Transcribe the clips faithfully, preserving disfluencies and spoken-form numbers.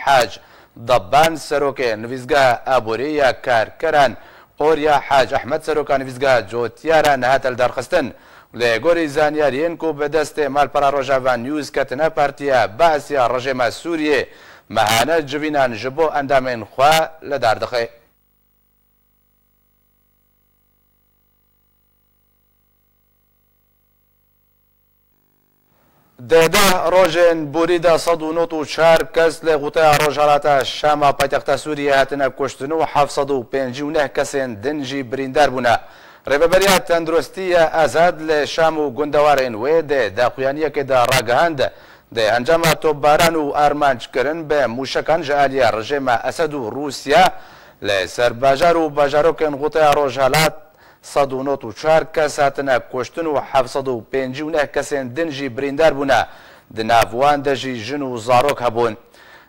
Hac Dabban, serokê Nivîzgeha Aborî ya Karkeran, Orya Hac Ehmed, seroka Nivîzgeha Cotyara, nehate lidarxistin. Li gorî zanyariyên ku bi destê Malpera Rojava News ketine, Partiya Baas ya rejêma Sûriyê mehane civînan ji bo endamên xwe li dar dixe. Di deh rojên borî de sed û nod û çar kes li xuteya rojhelata Şama paytexta Sûriyê hatine kuştin û heft sed û pêncî û neh kesên din jî birîndar bûne. Rêveberiya Tenduristî ya Azad li Şam û gundewarên wê di daxuyaniyekê de ragihand, di encama topbaran û armanckirin bi mûşekan ji aliyê rejêma Esed û Rûsya li ser bajar û bajarokên xuteya rojhelat sed û nod û çar kes hatine kuştin û heft sed û pêncî û neh kesên din jî birîndar bûne. Di nav wan de jî jin û zarok hebûn.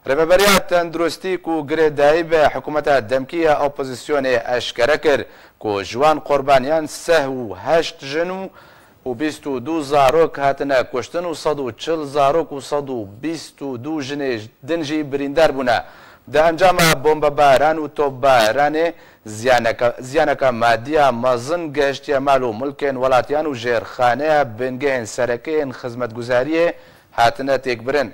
Rêveberiya Tenduristî ku girêdayî bi hikûmeta demkî ya opozisyonê eşkere kir ku ji wan qurbaniyan sed û heşt jin û û bîst û du zarok hatine kuştin û sed û çil zarok û sed û bîst û du jinê din jî birîndar bûne. Di encama bombebaran û topbaranê ziyaneke, ziyaneke madiya mezin gihiştiye mal û milkên welatiyan û jêrxaneya bingehên sereke yên xizmetguzariyê hatine têkbirin.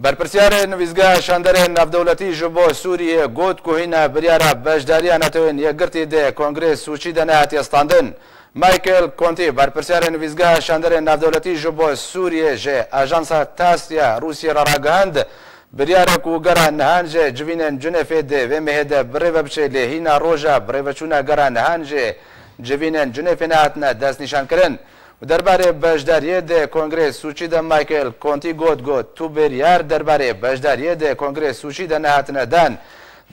Berpirsiyarê Nivîzgeha Şanderên Navdewletî ji bo Sûriyê got ku hîna biryara beşdariya NATOyên Yekgirtî di Kongrê Sûçî de nehatiye standin. Michael Conti, berpirsiyarê Nivîzgeha Şanderên Navdewletî ji bo Sûriyê, ji ajansa TASS ya Rûsiyê re ragihand, biryarek û gera nihan ji civînên Cinêfê di vê mehê de birêve biçe, lê hîna roja birêveçûna gera nihan ji civînên Cinêfê nehatine destnîşankirin. Û derbarê beşdariyê di Kongrê Sûçî de Michael Conti got, got, tu biryar derbarê beşdariyê di Kongrê Sûçî de nehatine dan.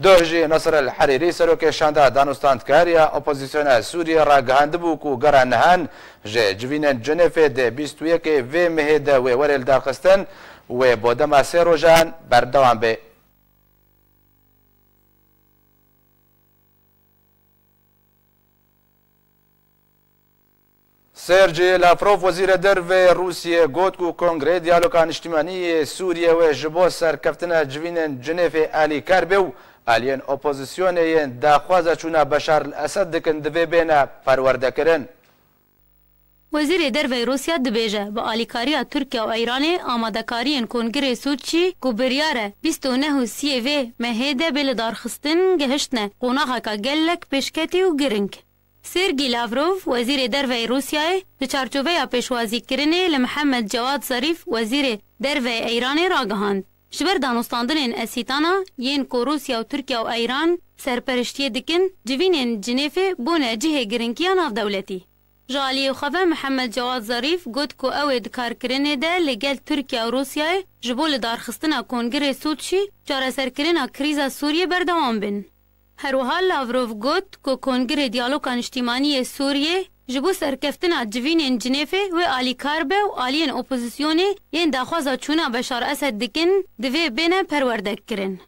Doh jî Nasir El Herîrî, serokê şanda danûstandkar ya opozisyona Sûriyê, ragihandibû ku gera nihan ji civînên Cinêfê di bîst û yekê vê mehê de wê were lidarxistin û wê bo dema sê rojan berdewam be. Sergey Lavrov, wezîrê derve yê Rûsiyê, got ku Kongrê Diyaloga Niştimanî yê Sûriyê wê ji bo serkeftina civînên Cinêfê alîkar be û aliyên opozisyonê yên daxwaza çûna Beşar el Esed dikin, divê bêne perwerdekirin. Wezîrê Derve yê Rûsya dibêje, bi alîkariya Tirkiye û Îranê amadekariyên Kongirê Sûçî ku biryar e bîst û neh û siyê vê mehê de bê lidarxistin, gihiştine qonaxeka gelek pêşketî û giring. Sergî Lavrov, wezîrê derve yê Rûsyayê, di çarçoveya pêşwazîkirinê li Mihemed Cewad Zarîf, wezîrê derve yê Îranê ragihand, ji ber danûstandinên Esîtana yên ku Rûsya û Tirkiye û Îran serperiştiyê dikin, civînên Cinêfê bûne cihê giringiya navdewletî. Ji aliyê xwe ve Mihemed Cewad Zarîf got ku ew ê di karkirinê de li gel Tirkiye û Rûsyayê ji bo lidarxistina Kongirê Sûçî çareserkirina krîza Sûriyê berdewam bin. Her wiha Lavrov got ku Kongirê Diyaloga Niştimanî yê Sûriyê ji bo serkeftina civînên Cinêfê wê alîkar be û aliyên opozisyonê yên daxwaza çûna Beşar Esed dikin, divê bêne perwerdekirin.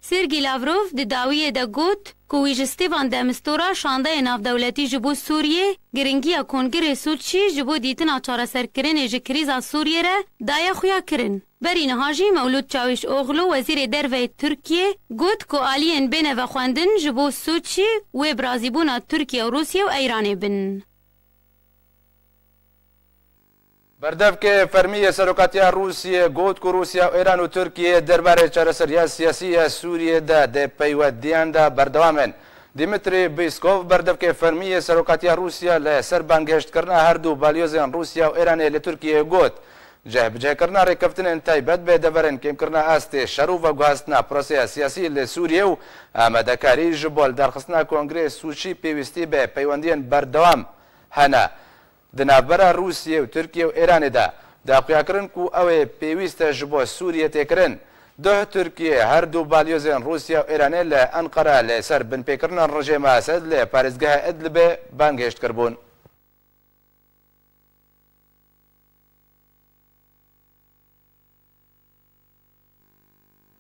Sergî Lavrov di dawiyê de got ku wî ji Stêvan de Mistura şandeyê navdewletî ji bo Sûriyê giringiya Kongirê Sûçî ji bo dîtina çareserkirinê ji krîza Sûriyê re daye xuyakirin. Berî niha jî Mewlûd Çawîşoglu, wezîrê derve yê Tirkiyê, got ku aliyên bêne vexwendin ji bo Sûçî wê bi razîbûna Tirkiye û Rûsye û Îranê bin. Berdevkê fermî yê Serokatiya Rûsiyê got ku Rûsya û Îran û Tirkiye derbarê çareseriya siyasî ya Sûriyê de di peywendiyan de berdewam in. Dmitry Peskov, berdevkê fermî yê Serokatiya Rûsya, li ser bangehiştkirina her du balyozên Rûsya û Îranê li Tirkiyeyê got, cihbicihkirina rêkeftinên taybet bi deverên kêmkirina astê şer û veguhastina proseya siyasî li Sûriyê û amadekarî ji bo lidarxistina Kongreyê Sûçî pêwîstî bi peywendiyên berdewam hene. Di navbera Rûsiyê û Tirkiye û Îranê de daxuyakirin ku ew ê pêwîst e ji bo Sûriyê tê kirin. Duh Tirkiye her du balyozên Rûsya û Îranê li Enqera li ser binpêkirina rejêma Esed li parêzgeha Idlibê bangehişt kiribûn.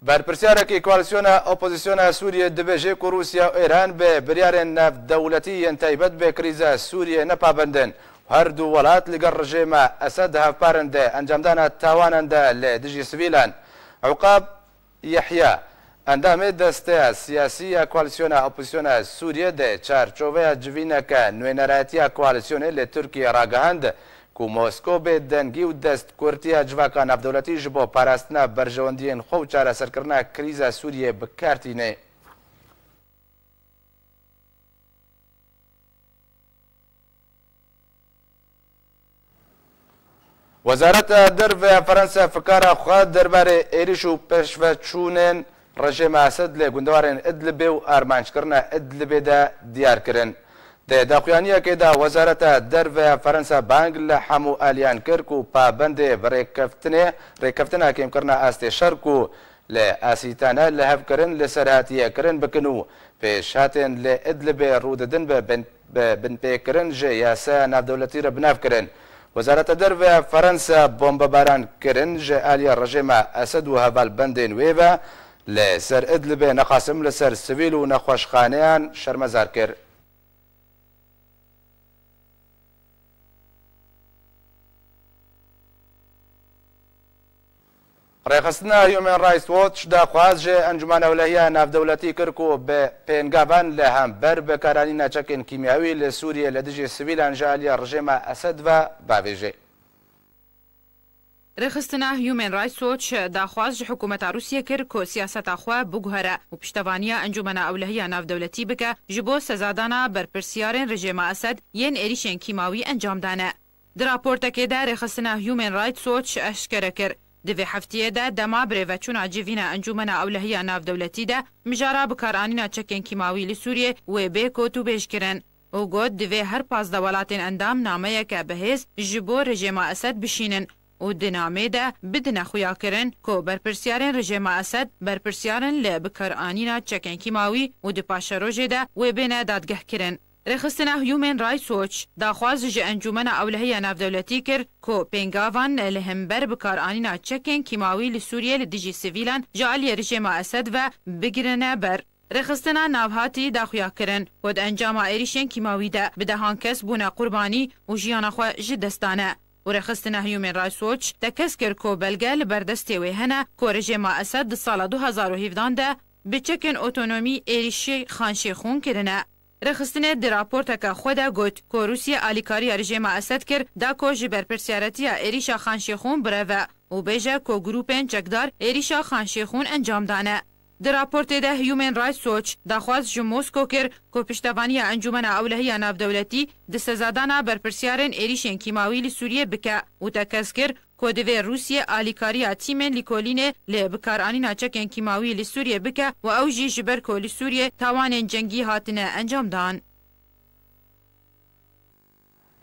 Berpirsyarek Koalîsyona Opozîsyona Sûriyê dibêje ku Rûsya û Îran bi biryarên navdewletî yên taybet bi krîza Sûriyê ne pabend in û her du welat li gel rejêma Esed hevpar in di encamdana tawanan de li dijî sivîlan. Ewqab Yehya, endamê desteya siyasî ya Koalîsyona Opozîsyona Sûriyê di çarçoveya civîneke nûnerayetiya koalîsyonê li Tirkiyê ragihand ku Moskow bê dengî û destkurtiya civaka navdewletî ji bo parastina berjewendiyên xwe û çareserkirina krîza Sûriyê bi kar tîne. Wezareta Derve ya Fransa fikara xwe derbarê êrîş û pêşveçûnên rejêma Esed li gundewarên Idlibê û armanckirina Idlibê de diyar kirin. Di daxuyaniyekê de Wezareta Derve ya Fransa bang li hemû aliyan kir ku pabendê bi rêkeftinê, rêkeftina kêmkirina astê şer ku li Asîtane li hev kirin li ser hatiye kirin bikin û pêşhatên li Idlibê rû didin bi bin, bi binpêkirin ji yasaya navdewletî re bi nav kirin. Wezareta Derve ya Fransa bombebaran kirin ji aliyê rejêma Esed û hevalbendên wê ve li ser Idlibê, ne qasim li ser sivîl û nexweşxaneyan şermezar kir. Rêxistina Human Rights Watch daxwaz ji Encûmena Ewlehiya Navdewletî kir ku bi pêngavan li hember bikaranîna çekên kîmyawî li Sûriyê li dijî sivîlan ji aliyê rejêma Esed ve bavêje. Rêxistina Human Rights Watch daxwaz ji hikûmeta Rûsiyê kir ku siyaseta xwe biguhere û piştevaniya Encûmena Ewlehiya Navdewletî bike ji bo sezadana berpirsyarên rejêma Esed yên êrîşên kîmawî encam dane. Di raportekê de rêxistina Human Rights Watch eşkere kir, di vê heftiyê de dema birêveçûna civîna Encûmena Ewlehiya Navdewletî de mijara bikaranîna çekên kîmawî li Sûriyê wê bê kotûbêj kirin. û got, divê her pazdeh welatên endam nameyeke bihêz ji bo rejêma Esed bişînin û di namê de bidine xuyakirin ku berpirsyarên rejêma Esed berpirsiyar in li bikaranîna çekên kîmawî û di paşerojê de wê bêne dadgehkirin. Rêxistina Human Rights Watch daxwaz ji Encûmena Ewlehiya Navdewletî kir ku pêngavan li hember bikaranîna çekên kîmawî li Sûriyê li dijî sivîlan ji aliyê rejêma Esed ve bigirine ber. Rêxistina navhatî daxuya kirin ku di encama êrîşên kîmawî de bi dehan kes bûne qurbanî û jiyana xwe ji dest dane û rêxistina Human Rights Watch tekez kir ku belge li ber destê wê hene ku rejêma Esed di sala du hezar û hevdehan de bi çekên otonomî êrîşî Xan Şêxûn kirine. Rêxistinê di raporteke xwe de got ku Rûsye alîkariya rejêma Esed kir da ku ji berpirsyaretiya êrîşa Xan Şêxûn bireve û bêje ku grûpên çekdar êrîşa Xan Şêxûn encam dane. Di raportê de Human Rights Watch daxwaz ji Moskow kir ku piştevaniya Encûmena Ewlehiya Navdewletî di sezadana berpirsyarên êrîşên kîmawî li Sûriyê bike û tekez kir ku divê Rûsye alîkariya tîmên lîkolînê li bikaranîna çekên kîmawî li Sûriyê bike û ew jî ji ber ku li Sûriyê tawanên cengî hatine encam dan.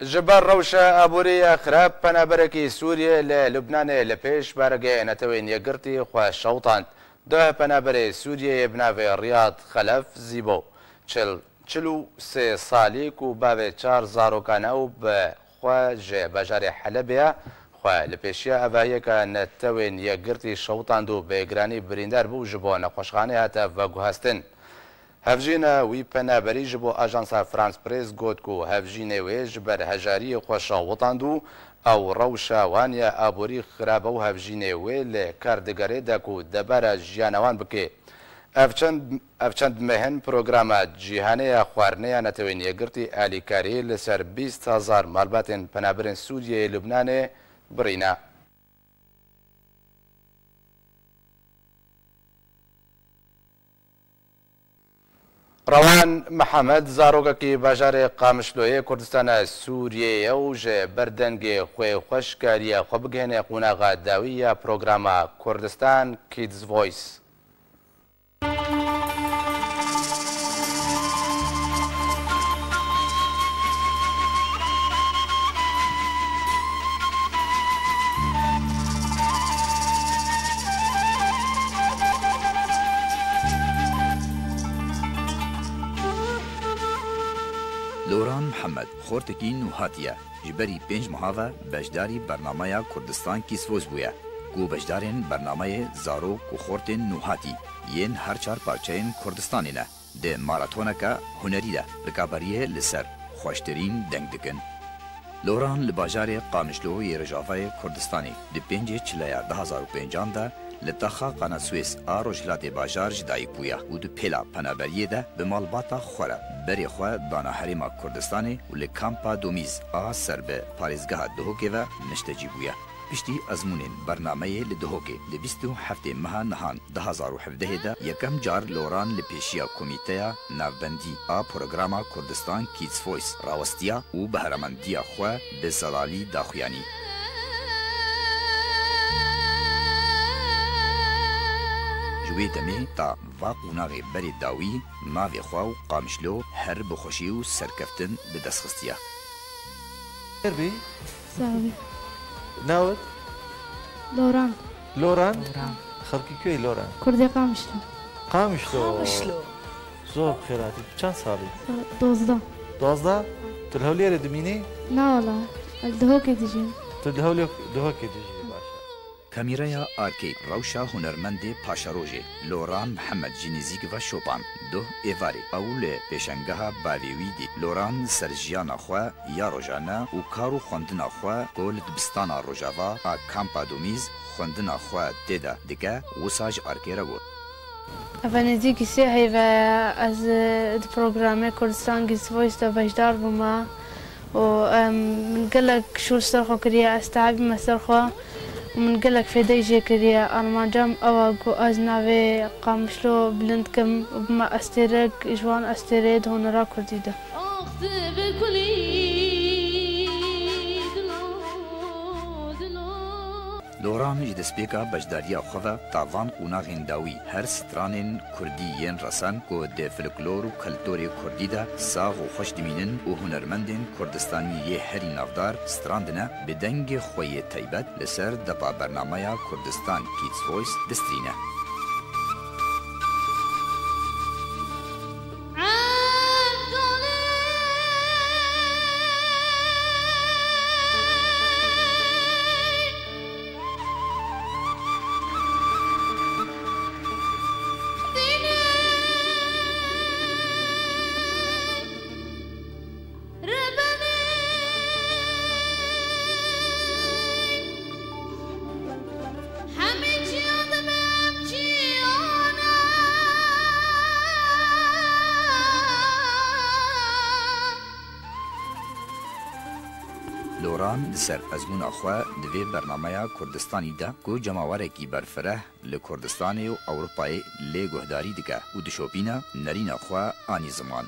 Ji ber rewşa aborî ya xirab, penaberekî Sûriyê li Lubnanê li pêş Baregehê Netewên Yekgirtî xwe şewitand. Duh penaberê Sûriyeyê bi navê Riyad Xelef Zîbo, çil, çil û sê salî ku bavê çar zarokan e û bi xwe ji bajarê Helebê ye, xwe li pêşiya avahiyeke Netewên Yekgirtî şewitand û bi giranî birîndar bû û ji bo nexweşxanê hate veguhestin. Hevjîna wî penaberî ji bo Ajansa France Press got ku hevjînê wê ji ber hejariyê xwe şewitand û ew rewşa wan ya aborî xirab e û hevjînê wê li kardigerê de ku debara jiyana wan bike. Ev çend, ev çend meh in programa cîhanê ya xwarinê ya Netewên Yekgirtî alîkarî li ser bîst hezar malbatên penaberên Sûriyeyê Lubnanê birîne. Rewan Mihemed zarokekî bajarê Qamişloyê Kurdistana Sûriyê ye û ji ber dengê xwe xweş kariye xwe bigihêne qonaxa dawî ya programa Kurdistan Kids Voice. Loran Mihemed, xortekî nû hatiye, ji berî pênc meha ve beşdarî bernameya Kurdistan Kids Voice bûye. ku beşdarên bernameyê zarok û xortên nûhatî yên her çar parçeyên Kurdistanê ne, di maratoneke hunerî de rikaberiyê li ser xweştirîn deng dikin. Loran li bajarê Qamişlo yê Rojavayê Kurdistanê di pêncê Çileya du hazar û pêncan de li taxa Qanaswês a Rojhilatê Bajar ji dayik bûye û di pêla penaberiyê de bi malbata xwe re berê xwe dana Herêma Kurdistanê û li Kampa Domîz a ser bi parêzgeha Duhokê ve niştecî bûye. Piştî ezmûnên bernameyê li Duhokê di bîst û heftê meha nihan du hazar û hevdehê de yekem car Loran li pêşiya Komîteya Navbendî a Programa Kurdistan Kids Voice rawestiya û behremendiya xwe bi zelalî daxuyanî. Ji wê demê ta va qonaxê berê dawî navê xwe û Qamişlo her bi xweşî û serkeftin bi dest xistiye. Xêr bî? Sağ ol. Navit? Loran. Loran? Loran. Xelkî kuyê Loran? Kurdê Qamişlo. Qamişlo. Qamişlo. Zor bi xêr hatî. Tu çend salî? Dozda. Dozda? Tu li Hewlêrê dimînî? Na wala. Ez Duhokê dijîm. Tu li Hewlêk-, Duhokê dijî, baş e. Kamîreya Arkê rewşa hunermendê paşerojê Loran Mihemed ji nêzîk ve şopand. Duh êvarê ew li pêşengeha bavê wî dît. Loran li ser jiyana xwe ya rojane û kar û xwendina xwe ku li dibistana Rojava a Kampa Domîz xwendina xwe tê de dike, wisa ji Arkê re got. Eve nêzîkî sê heyve ye ez, e, di programê Kurdistan Kids Voice de beşdar bûme û, em, min gelek şûl ser xwe kiriye, ez teebîme ser xwe û min gelek fêdeyî jê kiriye. Armanca min ew e ku ez navê Qamişlo bilind kim û bime estêrek ji wan estêreyê di hunera kurdî de. Ax, sivê kulî, dilo, dilo. Loran ji destpêka beşdariya xwe ve ta van qonaxên dawî her stranên kurdî yên resen ku di folklor û kulturê kurdî de sax û xweş dimînin û hunermendên kurdistanî yê herî navdar strandine, bi dengê xwe yê taybet li ser depa bernameya Kurdistan Kids Voice distrîne. Loran li ser ezmûna xwe di vê bernameya Kurdistanî de ku cemawerekî berfireh li Kurdistanê û Ewropayê lê guhdarî dike û dişopîne nerîna xwe anî ziman.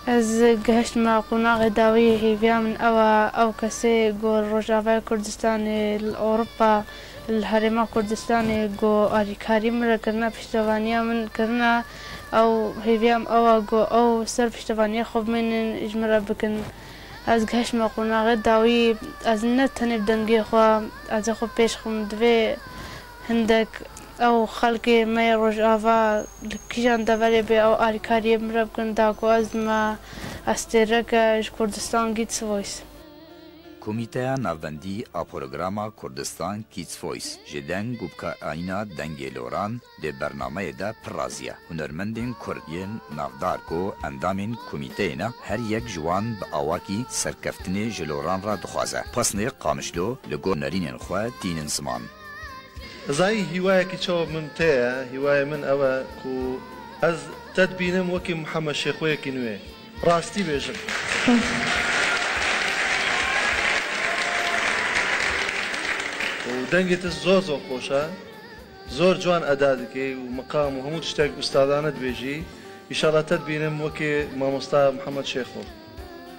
Ez gihiştime qonaxê dawî, hêviya min ew e, ew kesê ku li Rojavayê Kurdistanê, li Ewropa, li Herêma Kurdistanê ku alîkarî min re kirine, piştevaniya min kirine, ew hêviya min ew e ku ew ser piştevaniya xwe bimînin, ji min re bikin. Ez gihiştime qonaxê dawî, ez ne tenê bi dengê xwe, ez ê xwe pêş xim, divê hindek ew xelkê me yê Rojava li kîjan deverê bê, ew alîkariyê min re bikin, da ku ez bime estêreke ji Kurdistan Kids Voice. Komîteya Navbendî a Programa Kurdistan Kids Voice ji deng û bikaranîna dengê Loran di bernameyê de pir razî ye. Hunermendên Kurd yên navdar ku endamên komîteyê ne, her yek ji wan bi awakî serkeftinê ji Loran re dixwaze. Pesnê Qamişlo li gor nerînên xwe tînin ziman. Zayî, hîwayekî çawa min tê ye, hîwayê min ew e ku ez te dibînim wekî Mihemed Şêxoyekî nû yê. Rastî bêjim. Û dengê te zor zor xweş e. Zor ciwan eda dikey û miqam û hemû tiştek ustadane dibêjî. Înşallah te dibînim wekî mamosta Mihemed Şêxo.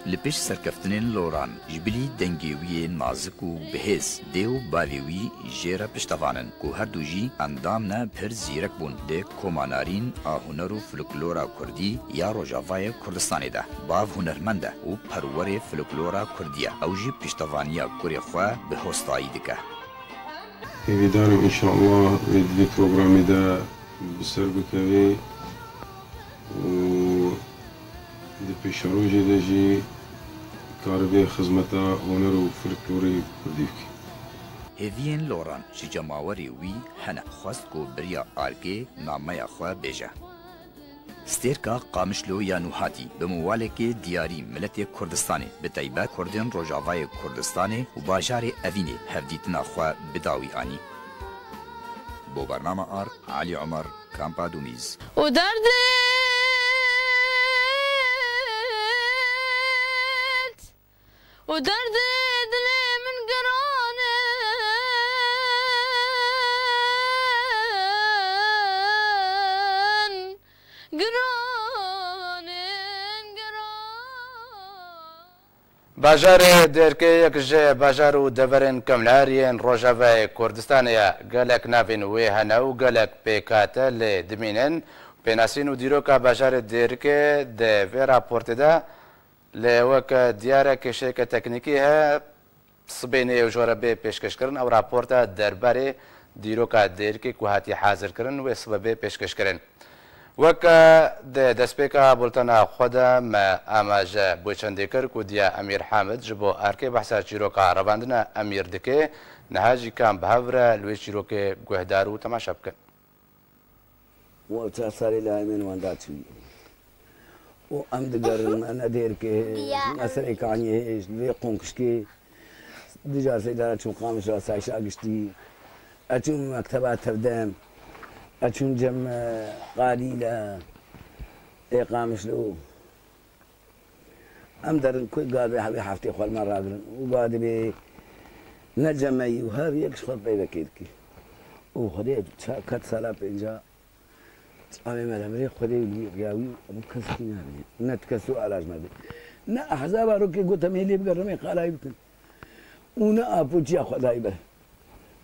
Li pişt serkeftinên Loran, ji bilî dengê wî yê nazik û bihêz, dê û bavê wî jê re piştevan in, ku her du jî endam ne pir zîrek bûn di Koma Narîn a Huner û Folklora Kurdî ya Rojavayê Kurdistanê de. Bav hunermend e û perwerê folklora Kurdî ye. Ew jî piştevaniya kurê xwe bi hostayî dike. Hêvîdar im, înşallah, wê di vê programê de bi ser bikevê û di pêşerojê de jî karibê xizmeta huner û folklorê kurdî bike. Hêviyên Loran ji cemawerê wî hene, xwest ku bi riya arkê nameya xwe bêje. Stêrka Qamişlo ya nûhatî bi miwalekê diyarî miletê Kurdistanê, bi taybet Kurdên Rojavayê Kurdistanê û bajarê Evînê hevdîtina xwe bi dawî anî. Bo bernama Ark, Elî Omer, Kampa Dumîz. û derdê û derdê dilê min giran in, giran in, giran. Bajarê Dêrkê yek ji bajar û deverên kevner yên Rojavayê Kurdistanê ye. Gelek navên wê hene û gelek pêkate lê dimînin. Pênasîn û dîroka bajarê Dêrkê di vê raportê de Lê weke diyar e, kêşeyeke teknîkî heye. Sibê nê ew jore bê pêşkêşkirin, ew raporta derbarê dîroka Dêrikê ku hatiye hazirkirin, wê sibe bê pêşkêşkirin. Weke di destpêka bultena xwe de me amaje bo çendê kir ku diya Emîr Hamid ji bo arkê behsa çîroka revandina Emîr dike, niha jî kam bi hev re li wê çîrokê guhdar û temaşe bikin. Û ew çar salê layê min wenda çûyî. Û em digerin, me ne Dêrikê hêşt, ne Serêkaniyê hêşt, vê Qonkişkê. Du car sê cara çûm Qamişlo, Sayşa giştî. Ez çûm mekteba Tevdem. Ez çûm cem, e, Qalîle, ê Qamişlo. Em derin ku gavê hevê heftê xwe li me ragirin û ga dibê ne cemeyî û her yek ji xwe peyvekê dike. Û Xwedê ça ket sala pênca çavê me demirê Xwedê wî riya wî û kes kî nabîne. Ne ti kes û ala ji me bê. Ne ehzaba rokê got em hê lê bigerin em ê qalayî bikin. Û ne apoçiya xwe dayî ber.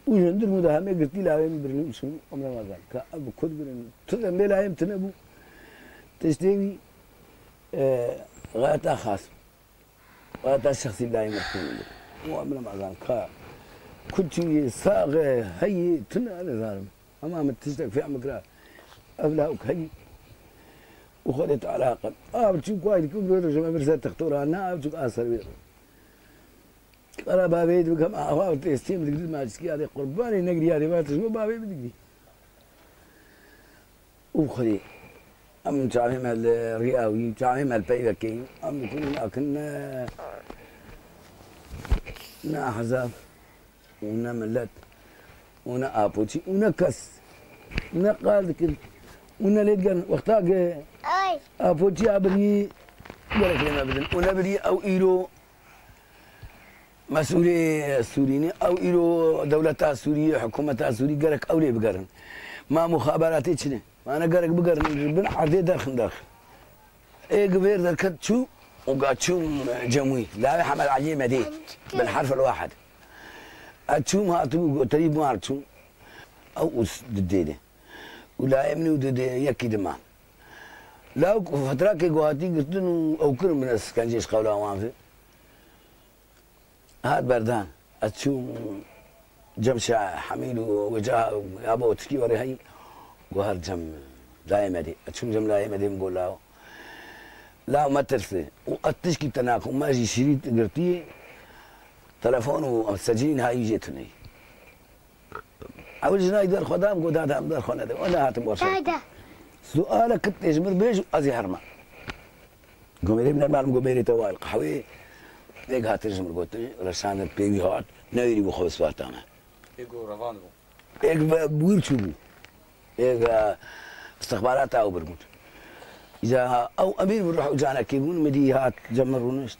Û jindirm û de hemê girtî layê min birîn û çûn Emre Mazan. Ka ev bi ku dibirin? Tu dembê layê min tune bû. Tiştê wî, e, xayeta xas. Xayeta şexsî layê min tune bû. Û Emre Mazan ka ku çûyê, sax e, heyê, tune, ez nizanim. Hema min tiştek fêm bikira. Ev lawik heyî. Û Xwedê Teala qet. Av çû ku ay dikim rê rojê me bir ser textora, ne av çûk a ser wê. Qara bavê dikim, awa têstî min digirî, ma çikî adê qurbanê negirî adê, va tijmo bavê min digirî. Û Xwedê, em çavê me li riya wî, çavê me li peyvekê, em dikin nakin ne, ne ehzab û ne milet û ne apoçî û ne kes ne qal dikin û ne lê digerin. Wexta ke apoçî a birî gerek lê me bidin û ne birî ew îro Mesûlê Sûrî ne, ew îro dewleta Sûrî, hikûmeta Sûrî gerek ew lê bigerin. Ma muxaberatê çi ne? Ma ne gerek bigerin, bin erdê derxin derxin. Ê givêr derket çû û ga çûm cem wî. Lawê Hemed Eliyê Medê, bil herf el wahid. Ez çûm hatibû goterî mar çûm. Ew û s-, didê de. Û layê min û didê yekî diman. Lawik û fetrakê ku hatî girtin û ew kirin bine skencê ji qewla wan ve. Hat berdan. Ez çûm cem Şah Hemîd û wêca ya bo tirkî werê heyî. Go her cem layê me dê. Ez çûm cem layê me dê min go law. Law me tirse. Û ez tişkî te nakim. Me jî şîrît girtî. Telefon û em secîn hayî jê tuneyî. Ew jina yî derxwe da, min got, "Dada, em derxwe nede." Wele hatim werşa. Dada. Sualek tê ji min bêj û ez ê herma. Gomêrê min mal, min gomêrê te wayl qehwê. Êk hatin ji min gotin, reşandin pê wî hat, newêrî bû xwe bi spartana. Êk û revan bû. Êk ve-, wîr çû bû. Êk, e, istixbarata ew bir bûn. Îca ew emîr bi ruh û canekê bûn, min dî hat cem min rûnişt.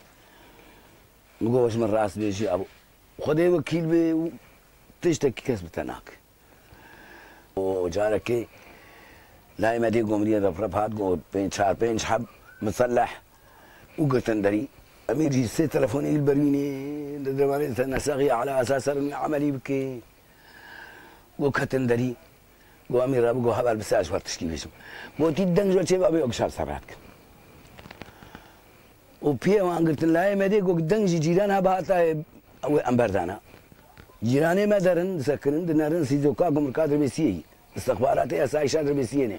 Min got, "Ji min rast bêjî, abo." Xwedê wekîl be û tiştekî kes bi te nake. Û carekê layê me dê gomriyê reprep hat, got, "Pênc, çar, pênc heb miseleh û girtin derî." Emîr jî sê telefonê li ber wî nê, di devanê te nesexî ala esas ser wî emelî bike. Got, "Ketin derî." Got, "Emîr re bigo heval bi ser ji wer tişkî bêjim." Gotî, "Deng ji çêva bê, û gişa bi ser re dikin." Û piyê wan girtin layê me dê, got, "Deng ji cîran heba hata ew ê em berdana." Cîranê me derin, disekirin, dinerin, sîzoka gumrika dirbêsiyê yî. Istixbaratê esayîşa dirbêsiyê ne.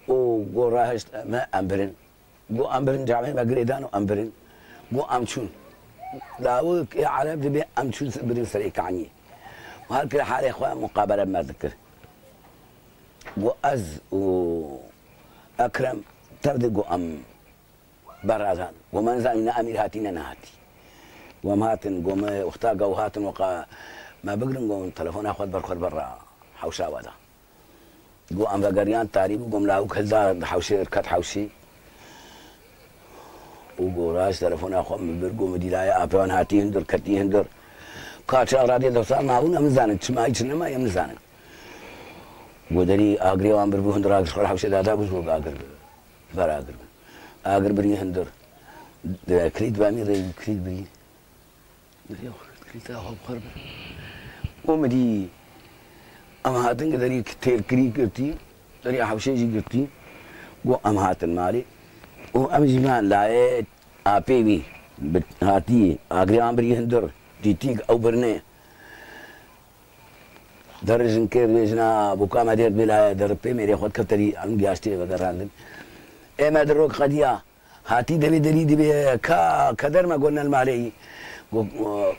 Û got, "Rahişt me em birin." Got, "Em birin, camê me girêdan û em birin." Got, "Em çûn." Lawik ê Ereb dibê em çûn birin serê kaniyê. Û her kir halê xwe muqabele bi me dikir. Got ez û Ekrem tev de got em berra dan. Got me nizanim ne Emîr hatî ne nehatî. Got em hatin, got me wexta gaw hatin weqa me bigirin, got telefona xwe di ber xwe di berra hewşa we da. Got em vegeriyan tarî bû, got em lawik hilda di hewşê, ket hewşê. Û got raş telefona xwe min bir, got min dî layê apê wan hatî hundir, ketî hundir. Ka çax radê dewsa mabûn, em nizanin, çima hîç nema, em nizanin. Got derî agirê wan bir bû, hundir agir xwe hewşê dada bû, got agir bir, ber agir bin. Agir birî hundir. Di krît bamî rê krît birî. Deriya xwe girtî te xwe bi xwe re be. Û min dî em hatin ki derî têrkirî girtî, deriya hewşê jî girtî. Got em hatin malê. Û em jî me layê apê wî bi hatî agirê wan birî hundir dîtîk ew birine. Derijin kê dibêjina boka me dêr dibê layê deripê mêrê xwe dikevte dî em giyaştê vegerandin. Ê me di rok qediya. Hatî devê derî dibê ka keder me got nel malê yî. Got,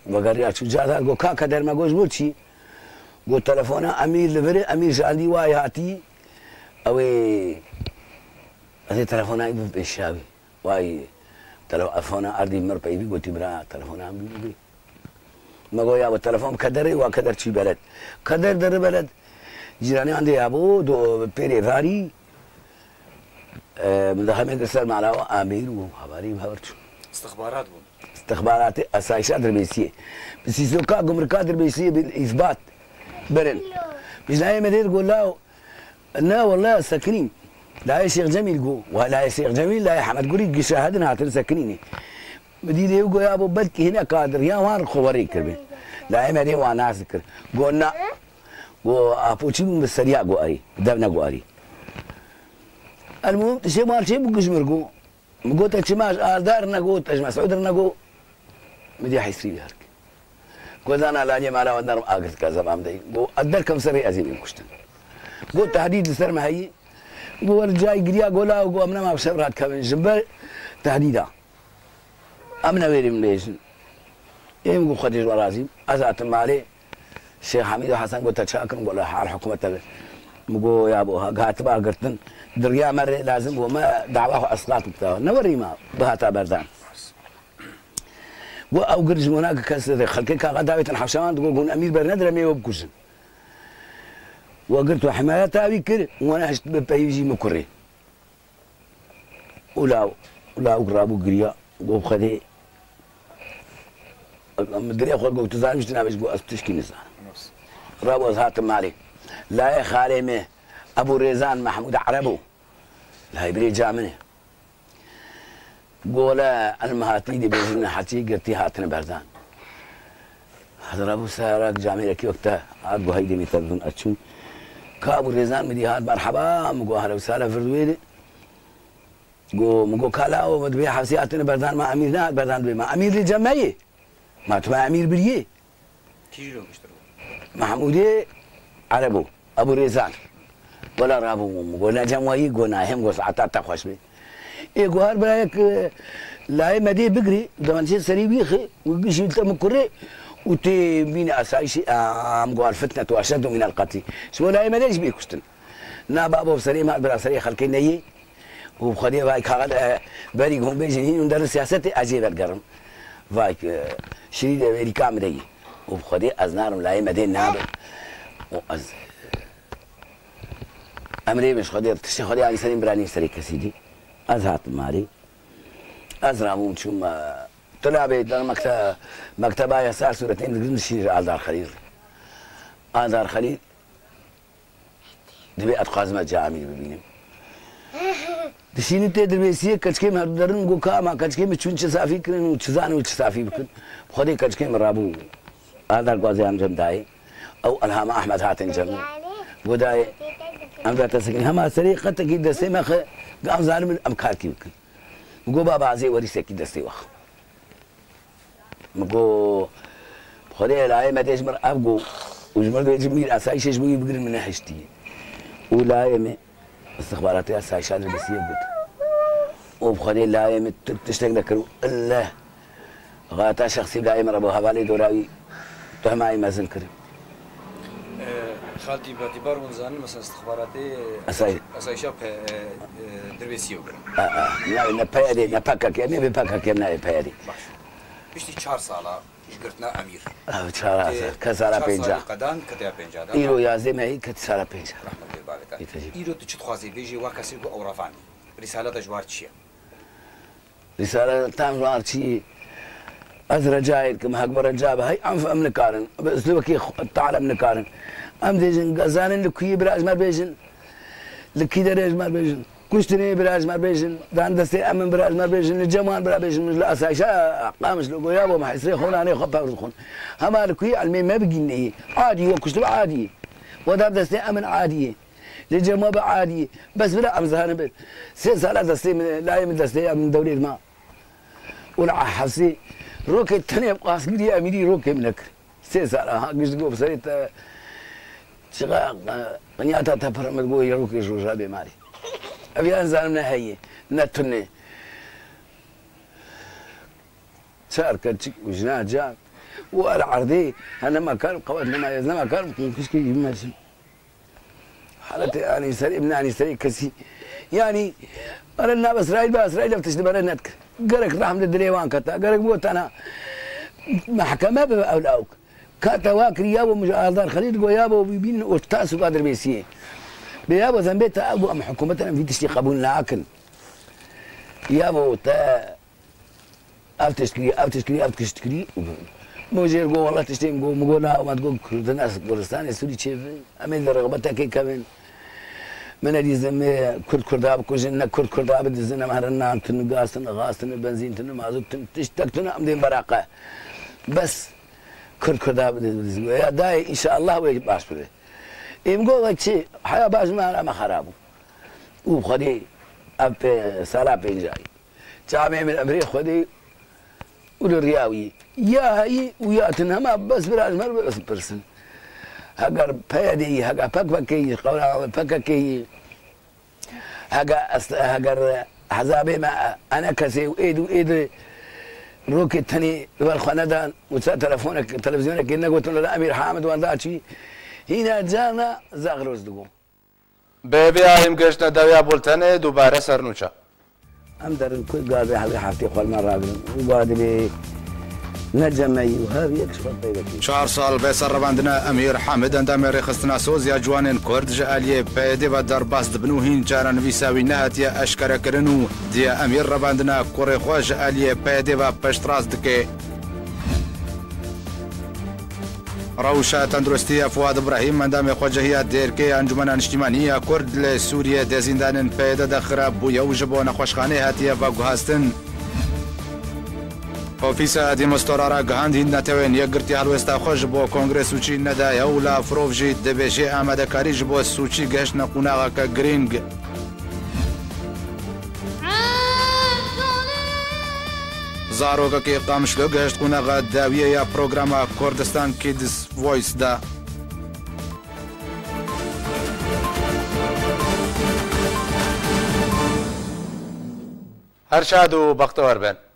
vegeriya çû cadar, got ka keder me got ji bo çî? Got telefona Emîr li vir e, Emîr ji endî wayê hatî. Ew ê ez ê telefona wî bim pêşiya wî. Wayê telefona erdî mir peyvî gotî bira telefona min bî. Me got ya we telefon bi kederê, wa keder çî beled. Keder deri beled. Cîranê an dê ya bo do pêrê varî. E, min de hemê kir ser mala we amîr û hevalî bi hev re çûn. Istixbarat bûn. Istixbaratê asayişa Dirbêsiyê. Bi sîsoka gumrika Dirbêsiyê bi îsbat birin. Bijnayê me dêr got law, ne wele sekinîn. Layê Şêx Cemîl got. Wa layê Şêx Cemîl, layê Hemed Gurî gişehedin hatin sekinînê. Min dî lê got ya bo belkî hineka di riya wan xwe werê kiribin. Layê me dê wan nas dikir. Got na. Got apo çi bûn bi seriya got erî. Dev ne got erî. Elmuhim tiştê mal çê bû gijmir got. Min got te çima ji Aldar ne got, te ji Mesûd ne got. Min dî heysrî wî herk. Got zana laliyê mala we nerim agir dike zema min de. Got ez derkem serê ez ê bêm kuştin. Got tehdîd li ser me heyî. Got wer cayî giriya got law got em nema bi şev radikevin. Ji ber tehdîda. Em newêrî min bêjin. Ê min got Xwedê ji we razî. Ez hatim malê. Şêx Hemîd û Hesen got te çakin, got li hal hikûmet e. Min got ya bo ha, hatiba girtin. Di riya me rê lazim bû me dawa xwe esqat bikta. Ne werî me bihata berdan. Got ew gir ji wana ki kes xelkê kaxa davêtin hewşa wan digot gun emîr bernedire me wê bikujin. We girt û himayeta wî kir, wana hişt bi peyv jî min kurê. Û law, û lawik rabû giriya, got Xwedê. Min dirê xwe got tu zanî tu nabêj, got ez tişkî nizanim. Rabû ez hatim malê. Layê xalê me, Ebû Rêzan Mehmûd Erebo. Layê birê ca min e. Gole elmihatî dibêjin heçî girtî hatine berdan. Hazir Ebû Serak camêrekî wek te hat got heydê min televîzyon ez çûm. Ka Ebû Rêzan min dî hat merheba, min got hele wisa le vir wê de. Got, min got ka lawo min dibê hevsê hatine berdan ma emîr nehat berdan dibê ma emîr li cem me yê. Ma tu me emîr biriyê. Kî jî lo giştir bû? Mehmûdê Erebo, Ebû Rêzan. Wela rabû min, min got, ne cem we yî, got, na, hem got, saeta te xweş bê. Ê got, her birayek, e, layê me dê bigirê, demançê serî wî xê, û gişî te min kurê, û tê mîne asayişê, a, em got, el fitnetu eşeddu minel qetlî. Ji bo layê me dê jî bê kuştin. Na babo, bi serê me, bira serê xelkê neyê. Û bi Xwedê vay kaxil, e, berî hûn bêjin hîn hûn derin siyasetê, ez jê vegerim. Vay, e, şirî de êrîka min de yî. Û bi Xwedê ez narim layê me dê nabe. Û ez, e, emrê min ji Xwedê, tiştê Xwedê anî serê min bira nî serê kesî dî. Ez hatim malê. Ez rabûm çûm, e, tu nabê der mekte-, mekteba yasa sûretên digirin dişînî Aldar Xelîl. Aldar Xelîl Dibê ez dixwazim ez camî bibînim. Dişînin tê dirbêsiyê keçikê min herdu derin û got ka ma keçikê min çûn çi safî kirin û çi zanin û çi safî bikin. Bi Xwedê keçikê min rabû. Adar guazê em cem dayê. Ew Elhama Ehmed hatin cem min. Got dayê, em ve te sekinî. Hema serê qetekî destê me xe, em zanin em karkî bikin. Min got baba ez ê werîsekî destê we xim. Min got, Xwedê layê me dê ji min ev got û ji min dê ji mîr asayîşê ji bo wî bigirin min nehiştiye. Û layê me istixbaratê asayîşa li Misirê got. Û bi Xwedê layê me tu tiştek nekir û illeh Xata şexsî dayê min re bo hevalê dora wî tohmayê mezin kirin. Xaltî Betîbar hûn zanin, mesela istixbaratê Esay- esayişa pe- e, e, Dirbêsiyê kirin. Navê ne P Y D, ne P K K, ne vê P K K, ne P Y D. Baş. Piştî çar sala ji girtina Emîr. Ev çara kes sala pênca. Qedan ketiya pênca da. Îro yazdê me hî ket sala pênca. Rahmet bê bavê te. Îfecî. Îro tu çi dixwazî bêjî wa kesê ku ew revandî? Rîsaleta ji war çi ye? Rîsale tam ji war çi? Ez recayê dikim, hek bi reca be. Hey, enf em nikarin. Bi uslubekî xwe-, tal em nikarin. Em dêjin, zanin li kuyê bira ji me bêjin. Li kî derê ji me bêjin. Kuştinê bira ji me bêjin. Dan destê em in bira ji me bêjin. Li cem wan bira bêjin. Min ji li asayişa Qamişlo go yabo, me hesrê xwe nanê xwe pevr dixwin. Hema li kuyê elmê me bigîneyî. Adî, we kuştibe adî. We dan destê em in adî. Li cem we bi adî. Bes bira em zanin bi. Sê sala destê min, layê min destê em dewrê dima. Û li hepsê rokê tenê bi qasgirî Emîrî rokê min nekir. Sê sala ha giş digo bi serê te çiqa qinyata te pir min digo yê rokê ji roja bê marî. Ev ya nizanim ne heyê, ne tunê. Çar keçik û jina can û el erdê he nema kar qewet nema ez nema kar bikin kişkî yî mersin. Haletê anî serê min anî serê kesî. Yanî, ere nav Îsraîl be Îsraîl ev tişt li bere nedikir. Gerek rehm di dilê wan keta. Gerek bo tena mehkeme bibe ew lawk. Ka te wa kiriya bo min ji Aldar Xelîl digo ya bo bîbînin û ta sûka Dirbêsiyê. Bê ya bo zembê te ew bo em hikûmetên em vî tiştî qebûl nakin. Ya bo te Ev tişt kirî, ev tişt kirî, ev tişt kirî. Min jêr got, wela tiştê min got, min got, na, min got, Kurdin, ez Kurdistanê Sûrî çêbin. Em ê li rixbetekê kevin. Min nedîzin, me Kurd Kurda bikujin, ne Kurd Kurda bidizin, em herin nan tun, gaz tun, xaz tun, benzîn tun, mazût tun, tiştek tun, em dên beraqe. Bes Kurd Kurda bidizin. Ya dayê, înşallah wê baş bibe. Ê min got, we çi, heya baş me, me xera bû. Û xwedê ev pê, sala pêncayî. Çavê min emrê Xwedê û li riya wî. Ya heyî û ya tune hema bes bira ji me re bes pirsin. Heger P Y D yî, heger P K K yî, qewra P K K yî, heger est-, heger hezabê me ene kesê û êd û êd rokê tenê li ber xwe nedan û çi telefonek, televîzyonekê negotin li Emîr Hamid wenda çî, hîna carna zexroz digo. Bi vê ya em gihiştine dewiya bultenê, dubare ser nûça. Em derin ku gazê hevê heftê xwe li me ragirin û ba dibê ne cemeyî û her yek ji xwe pey vekî. Çar sal be ser revandina Emîr Hamid, endamê Rêxistina Soz ya Ciwanên Kurd, ji aliyê P Y D ve derbas dibin û hîn cara nivîsa wî nehatiye eşkerekirin û diye Emîr revandina kurê xwe ji aliyê P Y D ve piştrast dike. Rewşa tenduristiya Fuad Ibrahîm, endamê xwecehiya dêrkê ya Encûmena Niştîmanî ya Kurd li Sûriyê dê zîndanên P Y D de xirab bûye û ji bo nexweşxanê hatiye veguhastin. Ofîsa Demîstora ragihand, hîn netewên Yekgirtî helwêsta xwe ji bo Kongrê Sûçî nedaye û Lavrov jî dibêje amadekarî ji bo Sûçî gihiştine qonaxeke girîng. Zarokekî Qamişlo gihişt qonaxa dawiyê ya programa Kurdistan Kids Voice de. Her şad û bextewar bin.